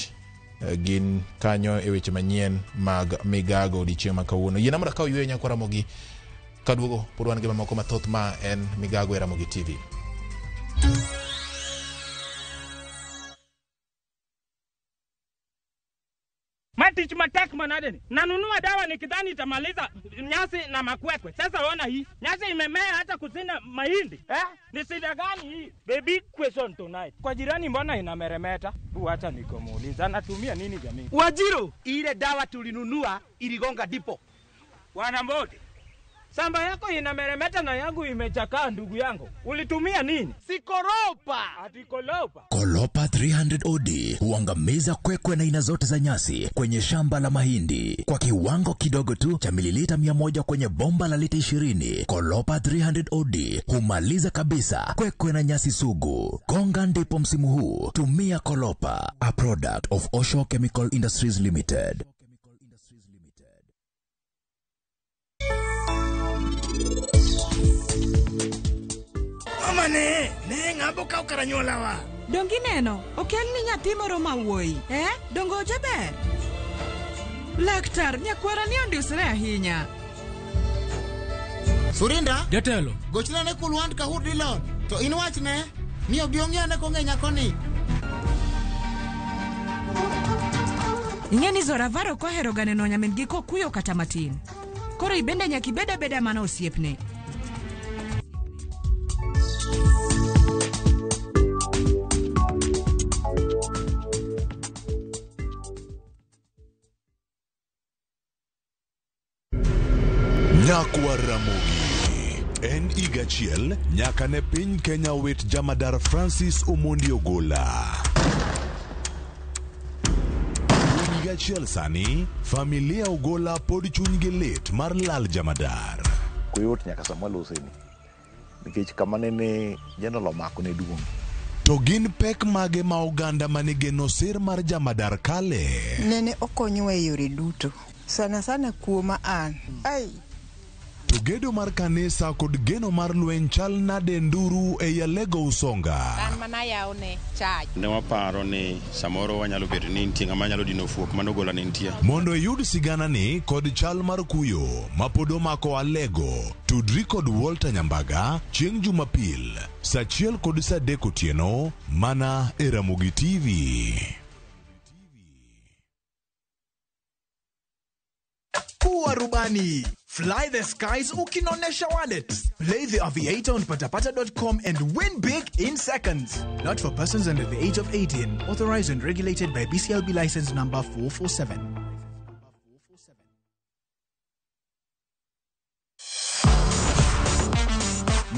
S1: gin kanyo e weche manyien mag migago odiechieng' ma kawuono. Yiena mondo akaw yweyo nyakwa Ramogi kaduogo pod wan gi mamoko mathoth ma en migago e Ramogi TV.
S8: Ma tich matek manade ni? Nanunua dawa nikidhani itamaliza nyasi na makwekwe. Sasa ona hii. Nyasi imemea hata kusina mahindi. Eh? Ni shida gani hii? Baby question tonight. Kwa jirani mbona inameremeta? Acha nikomuuliza anatumia nini jamii?
S9: Wajiro, ile dawa tulinunua iligonga dipo.
S8: Wanambote. Samba yako inameremeta na yangu imechakaa ndugu yangu. Ulitumia nini?
S9: Sikoropa.
S8: Ati kolopa.
S10: Kolopa 300 OD huangamiza kwekwe na aina zote za nyasi kwenye shamba la mahindi kwa kiwango kidogo tu cha mililita 100 kwenye bomba la lita 20. Kolopa 300 OD humaliza kabisa kwekwe na nyasi sugu. Konga ndipo msimu huu. Tumia Kolopa, a product of Osho Chemical Industries Limited.
S9: Mama ne ng'abo kaw kar anyuolawa.
S12: Dongi neno, okelni nyathi moro ma wuoyi. Eh? Dongo ojaber? Laktar, nyakwara ni ondisre ahinya.
S13: Surinda?
S14: Jatelo.
S13: Gochna ne Kulwant Kahur Dillon. To in wachne ni obi ong'e kong'e nyakoni.
S12: Ing'e ni Zoravar ok ohero ga neno nyamin gi kokuyo kata matin. Koro ibende nyaka ibed abeda mana osiepne.
S15: Nyakwa Ramogi en higa achiel nyaka ne piny Kenya wit jamadar Francis Omondi Ogola. Kuom higa achiel sani, familia Ogola pod chunygi lit mar lal jamadar.
S28: Koyot nyaka sama waloseni nikech kama nene General omako ne duong'.
S15: To gin pek mage ma oganda manigeno sir mar jamadar kale?
S29: Nene okonyowa e yore duto. Sana sana kuoma an. Ai.
S15: To gedo mar kanisa kod geno mar lweny chal nade nduru e Alego Usonga?
S30: An mana yawne chach.
S31: Ne waparo ni samoro wanyalo bedo ni nitie ng'ama nyalo dino fuok mano Ogola ne nitie.
S15: Mondo iyud siganani kod chal mar kuyo mapod omako Alego, tudri kod Walter Nyambaga chieng' Jumapil saa 1 kod saa 3 otieno mana e Ramogi TV.
S32: Kuwa rubani. Fly the skies ukinonesha wallet. Play the Aviator on patapata.com and win big in seconds. Not for persons under the age of 18. Authorized and regulated by BCLB license number 447.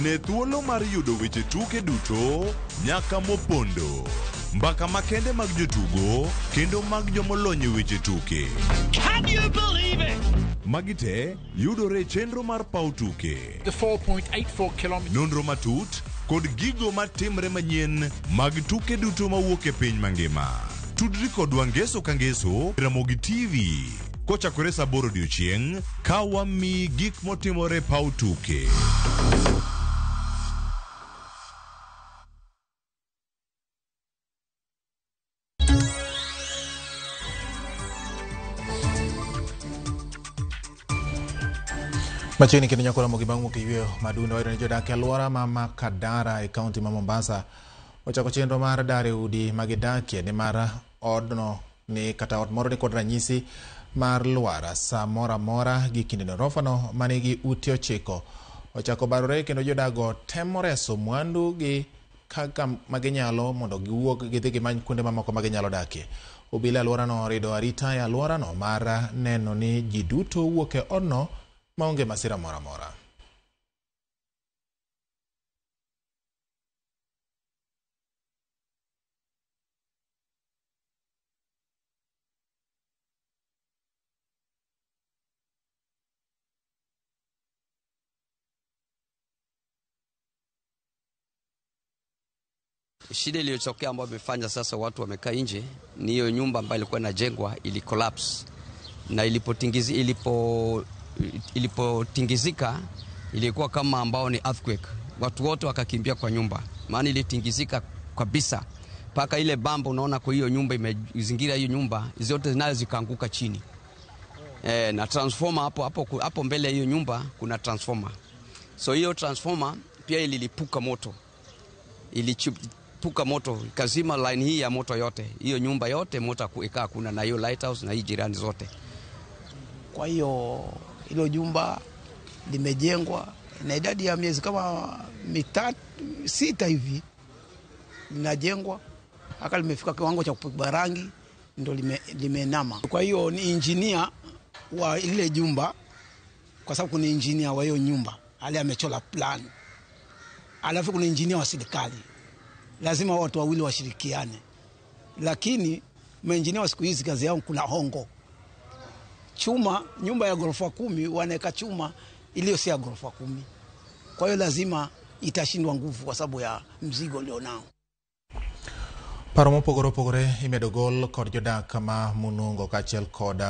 S15: Ne thuolo mar yudo weche tuke duto nyaka mopondo. Mbaka makende mag jotugo kendo mag jomolony e weche tuke.
S9: Can you believe it?
S15: Magi te yudore e chenro mar paw tuke.
S33: The 4.84 kilometers.
S15: Nonro matut kod gigo matimre manyien mag tuke duto mawuok e piny mangima. Tudri kodwa ngeso ka ngeso Ramogi TV kochakore saa 8 odiochieng' ka wamiyi gik motimore paw tuke.
S1: Machiegni kendo nyako Ramogi bang' wuok e yweyo madundo wayudo ni jodak e alwora ma Makadara e kaunti ma Mombasa ochako chenro mar dar e udi ma gidakie nimar odno ni kata ot moro ni kod ranyisi mar lwar sa moro amora gi kindeno. Rofano manigi ute 9 ochako barore kendo jodago temo reso mwandu gi kaka maginyalo mondo giwuog gidhi gimany kuonde mamoko ma ginyalo dakie. Obila e alworano orido arita e alworano mar neno ni ji duto wuok e odno maonge masira moro amora.
S2: Shida iliyotokea ambayo imefanya sasa watu wamekaa nje ni hiyo nyumba ambayo ilikuwa inajengwa ili collapse, na ilipotingizika ilikuwa kama ambao ni earthquake. Watu wote wakakimbia kwa nyumba, maana ilitingizika kabisa mpaka ile bamba unaona kwa hiyo nyumba imezingira hiyo nyumba zote nazo zikaanguka chini. Na transformer hapo mbele ya hiyo nyumba kuna transformer. So hiyo transformer pia ililipuka moto. Ilichipuka moto kazima line hii ya moto yote. Hiyo nyumba yote moto ikaa kuna na hiyo lighthouse na hii jirani zote.
S11: Kwa hiyo hilo jumba limejengwa na idadi ya miezi kama 6 hivi linajengwa haka limefika kiwango cha kupigwa rangi ndo limenama. Kwa hiyo ni engineer wa ile jumba, kwa sababu kuna engineer wa hiyo nyumba ale amechola plan, alafu kuna engineer wa serikali. Lazima watu wawili washirikiane, lakini maengineer wa siku hizi kazi yao kuna hongo. Chuma, nyumba ya ghorofa 10 wanaweka chuma iliyo si ya ghorofa 10. Kwa hiyo lazima itashindwa nguvu kwa sababu ya mzigo ulionao.
S1: Paro mopogore opogore imedo gol kod jodak ma Munungo kaachiel kod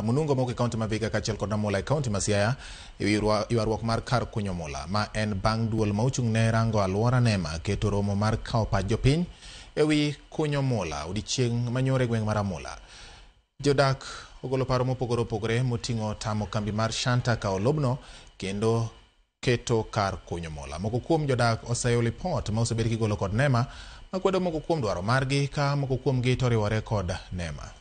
S1: Munungo moko e kaunti ma Vihiga kaachiel kod Namula e kaunti ma Siaya e ywaruok mar kar kunyo mula ma en bang' duol ma ochung' ne rango alwora NEMA keto romo mar kawo pach jopiny ewi kunyo mula odiechieng' manyoro e gweng' mar Amula. Jodak ogolo paro mopogore opogore moting'o tamo kambi mar Shanta kawo lobno kendo keto kar kunyo mula. Moko kuom jodak oseyo lipot ma osebed kigolo kod NEMA makwedo moko kuom dwaro margi ka moko kuomgi to oriwore kod NEMA.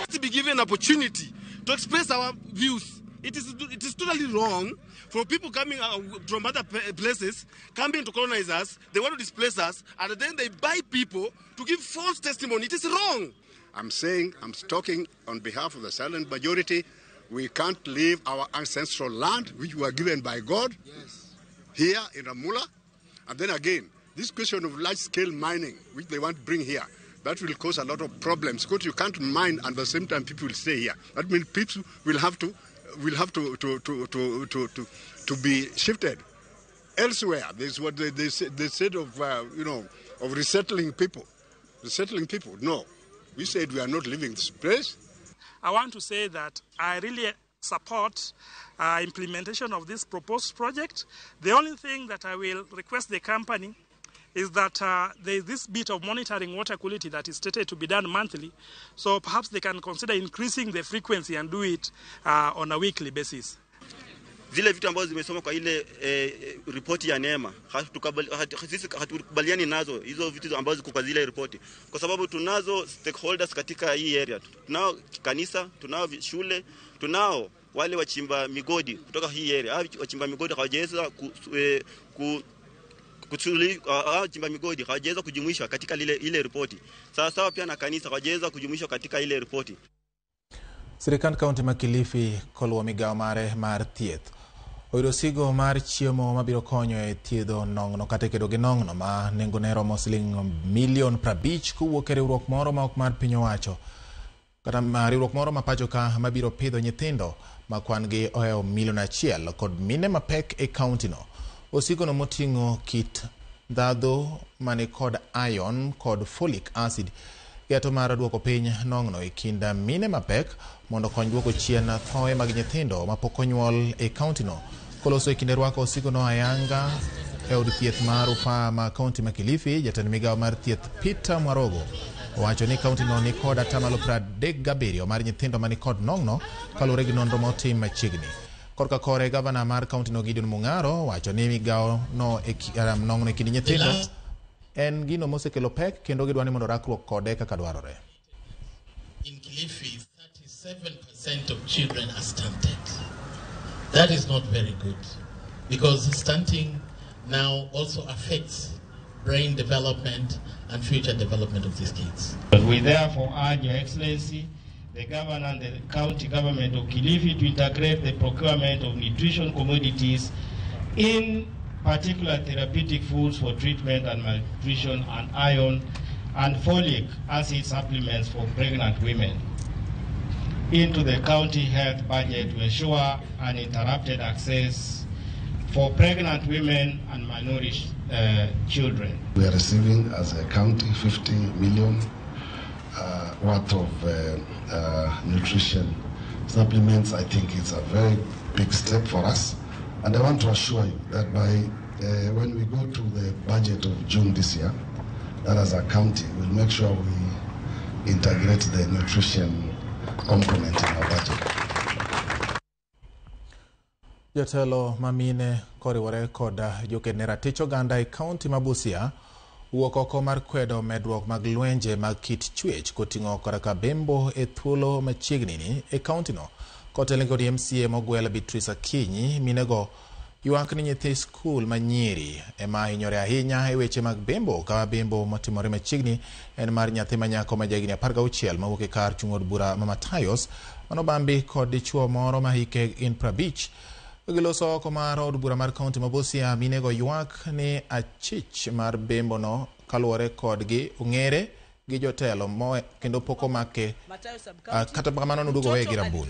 S14: To be given opportunity to express our views. It is totally wrong for people coming from other places, coming to colonize us. They want to displace us, and then they buy people to give false testimony. It is wrong.
S16: I'm saying, I'm talking on behalf of the silent majority. We can't leave our ancestral land, which we were given by God, yes, here in Ramula. And then again, this question of large-scale mining, which they want to bring here, that will cause a lot of problems, because you can't mine and at the same time people will stay here. That means people will have to be shifted elsewhere. This is what they said of of resettling people. Resettling people. No, we said we are not leaving this place.
S17: I want to say that I really support implementation of this proposed project. The only thing that I will request the company is that there is this bit of monitoring water quality that is stated to be done monthly. So perhaps they can consider increasing the frequency and do it on a weekly basis.
S18: Zile vitu ambazo zimesoma kwa ile ripoti ya NEMA, hatukubaliani nazo hizo vitu ambazo ziko kwa zile ripoti, kwa sababu tunazo stakeholders katika hii area. Tunao kanisa, tunao shule, tunao wale wachimba migodi kutoka hii area. Hao wachimba migodi hawajaweza wachimba migodi hawajaweza kujumuishwa katika ile ripoti. Sawa sawa pia na kanisa hawajaweza kujumuishwa katika ile ripoti.
S1: Sirikand kaunti ma Kilifi koluwo migawo mare mar thieth oyudo sigo mar chiemo mabiro konyo e thiedho nong'no kata kedo gi nong'no ma nengone romo siling milion 50 kowuok e riwruok moro ma ok mar piny owacho kata riwruok moro ma pacho ka mabiro pidho nyithindo ma kwan gi ohewo milion 1 kod mine mapek e kaunti no. Osigono moting'o kit ndhadhu mani kod iron kod folic acid geto mar duoko piny nong'no e kind mine mapek mondo okony duoko chien thoe mag nyithindo mapok onyuol e kaunti no. Koloso e kinde rwako osigono ayanga e od thieth mar rufaa ma kaunti ma Kilifi, jatend migawo mar thieth Peter Mwarogo Owacho ni kaunti no ni kod atamalo 37 mar nyithindo mani kod nong'no kaluwore gi nonro motim machiegni. Korka kore, gavana mar kaunti no Gideon Mung'aro wacho ni migawo no nong'no e kind nyithindo en gino mosekelo pek kendo gidwa ni mondo rakruok kode kaka dwarore.
S4: In Kilifi, 37% of children are stunted. That is not very good because stunting now also affects brain development and future development of these kids.
S5: We therefore urge Your Excellency, the Governor and the County Government of Kilifi to integrate the procurement of nutrition commodities, in particular therapeutic foods for treatment and malnutrition and iron and folic acid supplements for pregnant women, into the county health budget to ensure uninterrupted access for pregnant women and malnourished children.
S6: We are receiving as a county 50 million worth of nutrition supplements. I think it's a very big step for us. And I want to assure you that by when we go to the budget of June this year, that as a county, we'll make sure we integrate the nutrition component in our budget.
S1: Jotelo mamine koriwore kod joked ne ratich oganda e kaunti ma Busia wuok oko mar kwedo medruok mag lwenje mag kit chwech koting'o koda ka bembo e thuolo machiegni ni e kaunti no. Kotelne kod MCA mogwel Beatrice Akinyi, minego ywak ni nyithi skul manyiri ema hinyore ahinya e weche mag bembo, ka bembo matimore machiegni en mar nyathi manyako ma jahigni 16 mawuok e kar chung' od bura ma Matayos manobambi kod dichuo moro ma hike gin 50. Giloso oko mar od bura mar kaunti ma Busia, minego ywak ni achich mar bembo no kaluwore kodgi ong'ere gi jotelo kendo pok omake, kata kamano noduogo weye gi rambun.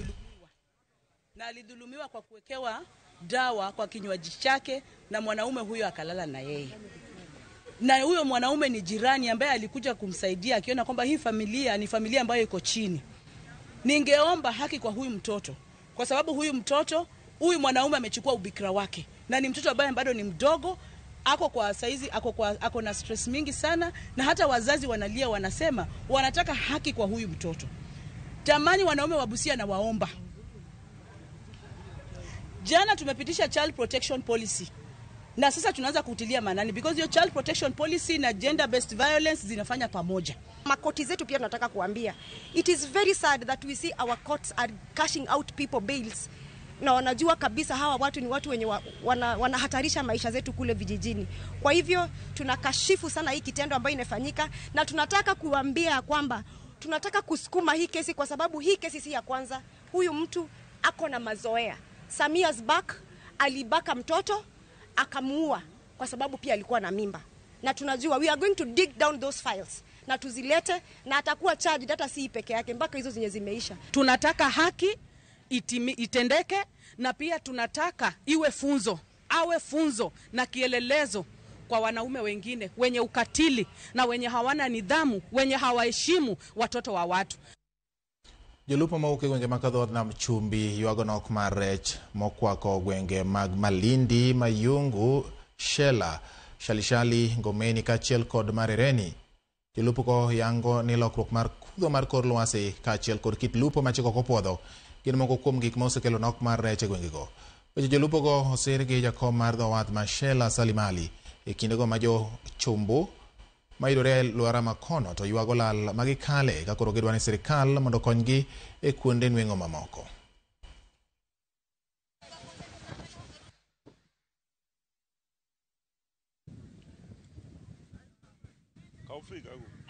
S7: Na alidhulumiwa kwa kuwekewa dawa kwa kinywaji chake na mwanaume huyo akalala na yeye. Na huyo mwanaume ni jirani ambaye alikuja kumsaidia akiona kwamba hii familia ni familia ambayo iko chini. Ningeomba haki kwa huyu mtoto, kwa sababu huyu mtoto, huyu mwanaume amechukua ubikira wake na ni mtoto ambaye bado ni mdogo, ako kwa saizi, ako na stress mingi sana, na hata wazazi wanalia, wanasema wanataka haki kwa huyu mtoto. Tamani wanaume wa Busia na waomba. Jana tumepitisha child protection policy na sasa tunaanza kutilia maanani because your child protection policy na gender based violence zinafanya pamoja.
S19: Makoti zetu pia tunataka kuambia, it is very sad that we see our courts are cashing out people bails, na wanajua kabisa hawa watu ni watu wenye wanahatarisha maisha zetu kule vijijini. Kwa hivyo tunakashifu sana hii kitendo ambayo inafanyika, na tunataka kuambia kwamba tunataka kusukuma hii kesi kwa sababu hii kesi si ya kwanza. Huyu mtu ako na mazoea. Samia's back alibaka mtoto akamuua kwa sababu pia alikuwa na mimba. Na tunajua we are going to dig down those files na tuzilete, na atakuwa charged hata si peke yake mpaka hizo zenye zimeisha.
S7: Tunataka haki itendeke, na pia tunataka iwe funzo, awe funzo na kielelezo kwa wanaume wengine wenye ukatili na wenye hawana nidhamu, wenye hawaheshimu watoto wa watu.
S1: Jolupo mawuok e gwenge mag dhood nam chumbi ywago nok mar rech mokwako gwenge mag Malindi, Mayungu, Shela, Shalishali, Ngomeni kaachiel kod Marereni. Jolupo go yango ni lokruok mar kudho mar kor lwasi kaachiel kod kit lupo ma chik ok opuodho gin moko kuom gik ma osekelo nok mar rech e gwengego. Weche jolupo go osir gi jakom mar dho wath ma Shela Salimali e kindego ma jo chumbu mayudore e alwora ma kono to ywago lal magikale ka koro gidwa ni sirikal mondo okonygi e kuonde nweng'o mamoko.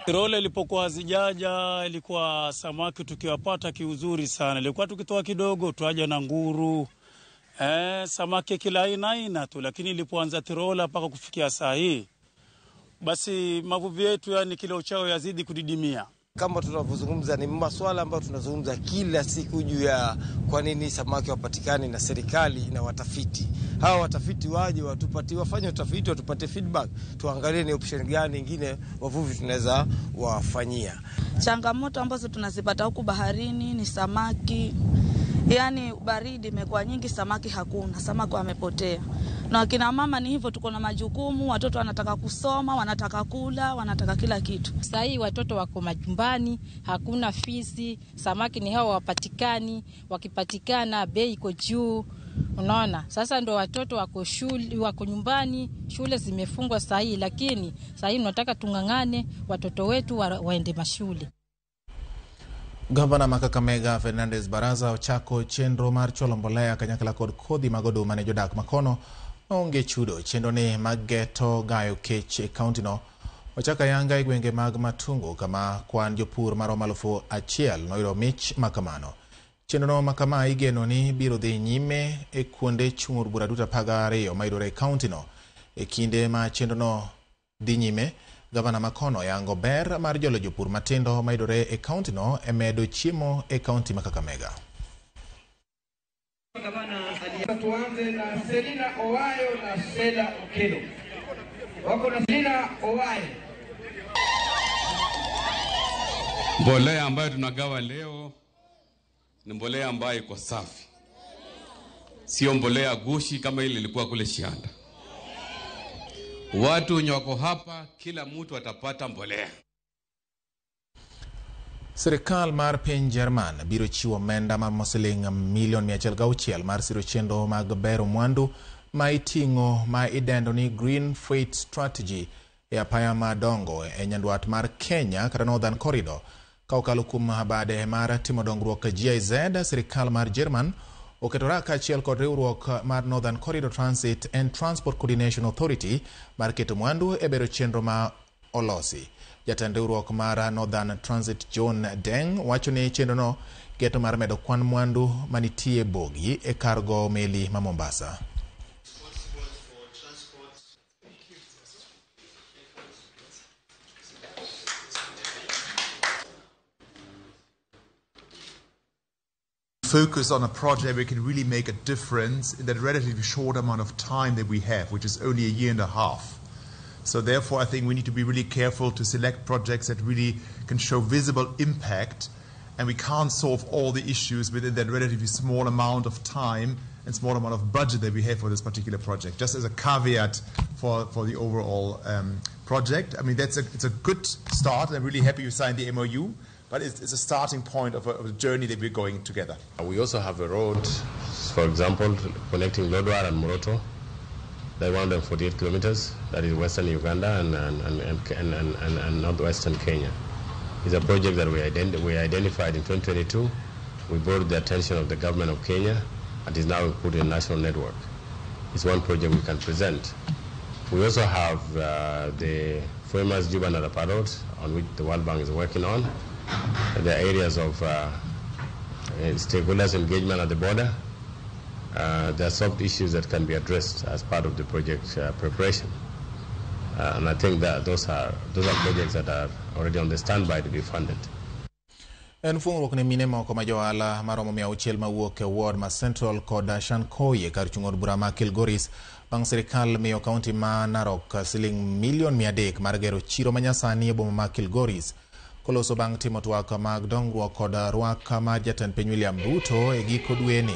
S20: Trole ilipokuwa hazijaja ilikuwa samaki tukiwapata kiuzuri sana, ilikuwa tukitoa kidogo tuaja na nguru, samaki kila aina aina tu, lakini ilipoanza trola mpaka kufikia saa hii basi mavuvi yetu yani kila uchao yazidi kudidimia.
S21: Kama tunavyozungumza ni masuala ambayo tunazungumza kila siku juu ya kwa nini samaki wapatikani, na serikali na watafiti. Hawa watafiti waje watupatie, wafanye utafiti, watupatie feedback, tuangalie ni option gani nyingine wavuvi tunaweza wafanyia.
S22: Changamoto ambazo tunazipata huku baharini ni samaki,
S7: Yaani baridi imekuwa nyingi, samaki hakuna, samaki wamepotea. Na akina mama ni hivyo, tuko na majukumu, watoto wanataka kusoma, wanataka kula, wanataka kila kitu.
S30: Sasa hii watoto wako majumbani, hakuna fisi, samaki ni hao wapatikani, wakipatikana bei iko juu. Unaona? Sasa ndo watoto wako shule, wako nyumbani, shule zimefungwa sasa hii, lakini sasa hii tunataka tungangane watoto wetu waende mashule.
S1: Gavana ma Kakamega Fernandez Baraza ochako chenro mar chwalo mbolea kanyakla kod kodhi mag oduma ne jodak makono maonge chudo. Chenro ni mageto gayo kech e kaunti no ochako ayanga e gwenge mag Matungu kama kwan jopur maromo 1,000 noyudo mich makamano. Chenro makama igeno ni biro dhi nyime e kuonde chung' od bura duto 12 mayudore e kaunti no. E kinde ma chenro no dhi nyime, Gavana makono yango ber mar jolo jopur matindo mayudore e kaunti no e medo chiemo e kaunti ma Kakamega.
S3: Tuanze na Selina Owayo na Sela Okelo. Wako na Selina Owayo.
S8: Mbolea ambayo tunagawa leo ni mbolea ambayo iko safi. Sio mbolea gushi kama ile ilikuwa kule Shianda. Watu wenye wako hapa, kila mtu atapata mbolea.
S1: Sirikal mar piny Jerman biro chiwo omenda maromo siling milion 106 mar siro chenro mag bero mwandu ma iting'o ma idendo ni Green Freight Strategy e apaya madongo e nyandwat mar Kenya kata Northern Corridor. Ka okalo kuom bade mar timo dongruok GIZ, sirikal mar Jerman oketora kaachiel kod riwruok mar Northern Corridor Transit and Transport Coordination Authority mar keto mwandu e bero chenro ma olosi. Jatend riwruok mar Northern Transit John Deng wacho ni chenro no geto mar medo kwan mwandu manitie bogi e kar gowo meli ma Mombasa.
S10: Focus on a project we can really make a difference in that relatively short amount of time that we have, which is only 1.5 years. So therefore, I think we need to be really careful to select projects that really can show visible impact, and we can't solve all the issues within that relatively small amount of time and small amount of budget that we have for this particular project. Just as a caveat for the overall project. I mean, it's a good start, and I'm really happy you signed the MOU. But it's a starting point of a journey that we're going together.
S12: We also have a road, for example, connecting Lodwar and Moroto, that 148 kilometers, that is western Uganda and northwestern Kenya. It's a project that we identified in 2022. We brought the attention of the government of Kenya and is now put in a national network. It's one project we can present. We also have the famous Juba Narapa Road, on which the World Bank is working on. The areas of stakeholders engagement at the border. There are soft issues that can be addressed as part of the project preparation. And I think that those are projects that are already on the standby to be funded.
S1: En fuongruok ne mine moko ma johala maromo 600 mawuok e ward ma Central kod Shankoye kar chung' od bura ma Kilgoris bang' sirikal miyo kaunti ma Narok siling milion 300 mar gero chiro manyasani e boma ma Kilgoris. Koloso bang' timo twak mag dongruok kod rwak mar jatend piny William Ruto e giko dweni,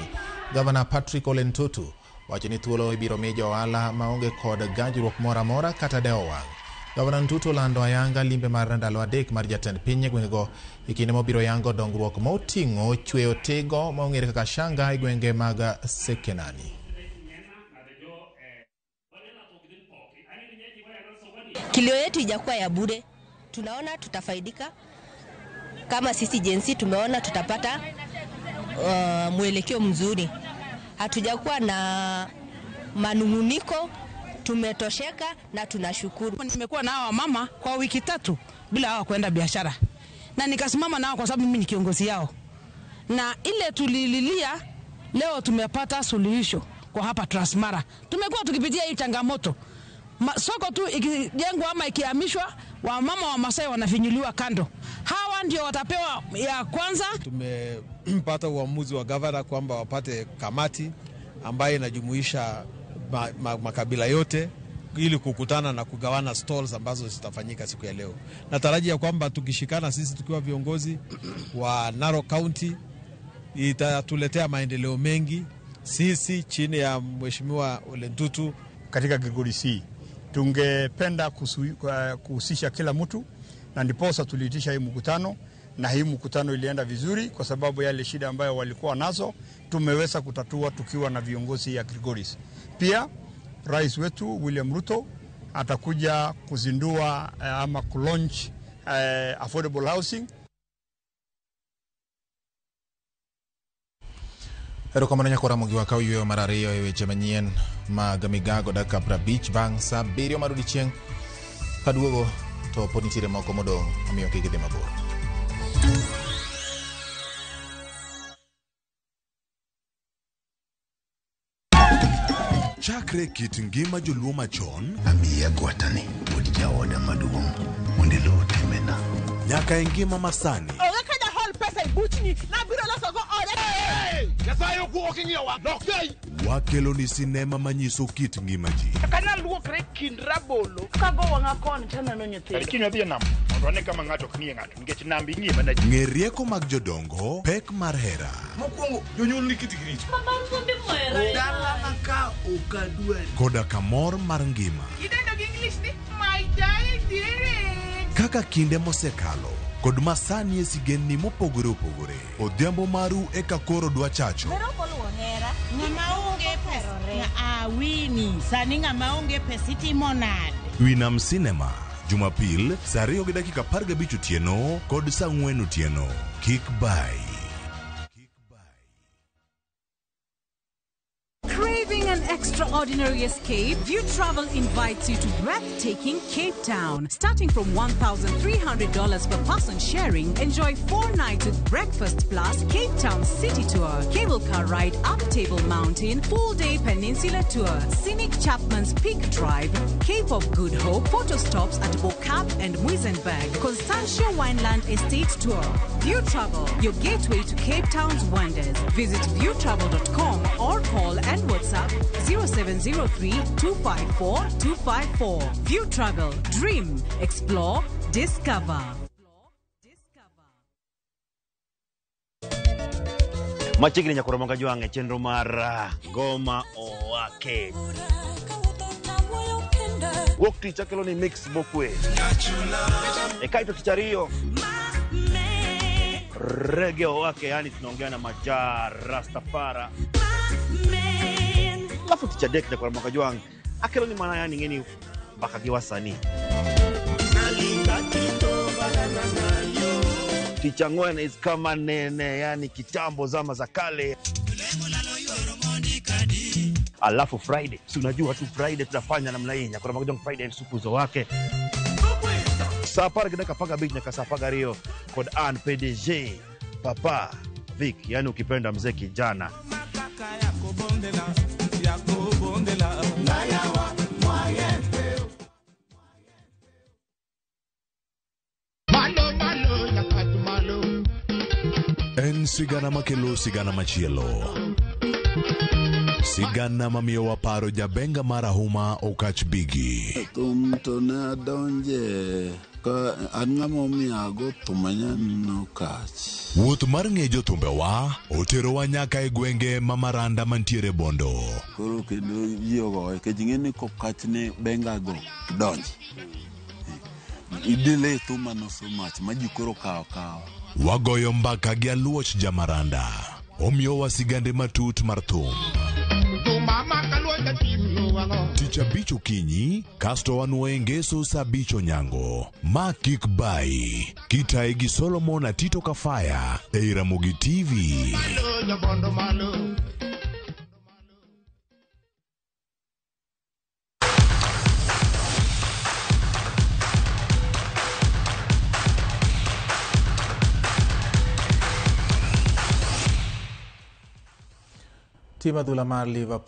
S1: Gavana Patrick Ole Ntutu wacho ni thuolo ibiro mi johala maonge kod gajruok moro amora kata dewo wang'. Gavana Ntutu olando ayanga limbe mar ndalo 3 mar jatend piny e gwengego e kinde mobiro yango dongruok moting'o chweyo tego maong'ere kaka shanga e gwenge mag Sekenani.
S13: Kilio yetu ijakuwa ya bure. Tunaona tutafaidika kama sisi jinsi tumeona tutapata mwelekeo mzuri. Hatujakuwa na manunguniko, tumetosheka na tunashukuru.
S22: Nimekuwa na hawa mama kwa wiki 3 bila hawa kwenda biashara, na nikasimama nao kwa sababu mimi ni kiongozi yao, na ile tulililia leo tumepata suluhisho kwa hapa Transmara. Tumekuwa tukipitia hii changamoto. Soko tu ikijengwa ama ikihamishwa, wamama wa Masai wanafinyuliwa kando. Hawa ndio watapewa ya kwanza.
S23: Tumepata uamuzi wa gavana kwamba wapate kamati ambayo inajumuisha makabila yote ili kukutana na kugawana stalls ambazo zitafanyika siku ya leo. Natarajia kwamba tukishikana sisi tukiwa viongozi wa Narok County, Itatuletea maendeleo mengi sisi chini ya Mheshimiwa Ole Ntutu.
S2: Katika Kilgoris hii tungependa kuhusisha kila mtu, na ndiposa tuliitisha hii mkutano, na hii mkutano ilienda vizuri kwa sababu yale shida ambayo walikuwa nazo tumeweza kutatua tukiwa na viongozi ya Kilgoris. Pia rais wetu William Ruto atakuja kuzindua ama kulaunch affordable housing.
S1: Erokamano nyako Ramogi wakaw yweyo mar ariyo e weche manyien mag migago dakika 50 bang' sa 7 mar odiechieng'. Kaduogo to pod nitiere moko modong', omiyo kik idhi mabor.
S9: Chakre kit ngima joluo machon,
S11: amiya gwatani wuod jaoda maduong' mondo iluw timena,
S9: nyaka e ngima masani.
S15: Onge ka jahol pesa e buchni, nabiro losogo ode.
S9: Nyasaye ok ing'iyowa, lok wakelo ni sinema manyiso kit ngima ji.
S15: Kana luokre kind rabolo, kago wang'a koni taneno nyithindo.
S2: Kiny wadhi e nam mondo wane kama ng'ato ok ng'iye ng'ato, nikech nam ing'iye mana ji.
S9: Ng'e rieko mag jodongo, pek mar hera.
S24: Mokwongo jonyuol ni kitgi richo.
S15: Dalana ka ok adwari.
S9: Koda kamor mar ngima.
S15: Idendo gi English ni my darling.
S9: Kaka kinde mosekalo kod masani e sigendni mopogore opogore. Odhiambo maru eka koro dwa chacho.
S25: Ng'ama onge pesa awini sani ng'ama onge pesa itimo nade?
S9: Winam Cinema Jumapil saa 2:15 otieno kod saa 4 otieno. Kik bai.
S30: Craving an extraordinary escape? View Travel invites you to breathtaking Cape Town. Starting from $1,300 per person sharing, enjoy 4 nights with breakfast plus Cape Town City Tour, cable car ride up Table Mountain, full-day peninsula tour, scenic Chapman's Peak Drive, Cape of Good Hope, photo stops at Bo-Kaap and Muizenberg, Constantia Wineland Estate Tour. View Travel, your gateway to Cape Town's wonders. Visit viewtravel.com or call and WhatsApp 0703 254 254. View Travel, dream, explore, discover.
S26: Machiegni nyaka Ramogi Ajwang' e chenro mar Ngoma Owake. Wuok tich akelo ni mix mokwe. E kaito tich ariyo Reggae Owake, yani tunaongea na Maja Rastafara. Alafu tich adek nyaka Ramogi Ajwang' akelo ni mana yani ng'eni mbaka gi wasanii. Tich ang'wen is kama nene, yani kitambo zama za kale. Alafu Friday, si unajua tu Friday tunafanya namna hii, nyaka Ramogi Ajwang' Friday sukuzo wake. Saa 10:15 nyaka saa 12 kod an PDG Papa Vic, yani ukipenda mzee kijana.
S9: En sigana makelo sigana machielo. Sigana mamiyo waparo jabenga marahuma Okach Bigi.
S27: Thum to ne adonje ka an ng'ama omiyo ago thum manyien Okach.
S9: Wuoth mar ng'e jothumbewa oterowa nyaka e gwenge ma Maranda mantiere Bondo.
S27: Koro kendo ji ogoye nikech ing'e ni kokach ni benga go donji. Idile thuma no so much ma ji koro kawo kawa.
S9: Wagoyo mbaka gi Aluoch Jamaranda. Omiyowa sigande matut mar thum. Tich abich okinyi, kasto wanuoye ngeso saa 5 onyango. Ma kik bai. Kitaye gi Solomon Atito Kafaya ei Ramogi TV.
S1: Tim adhula mar Liverpool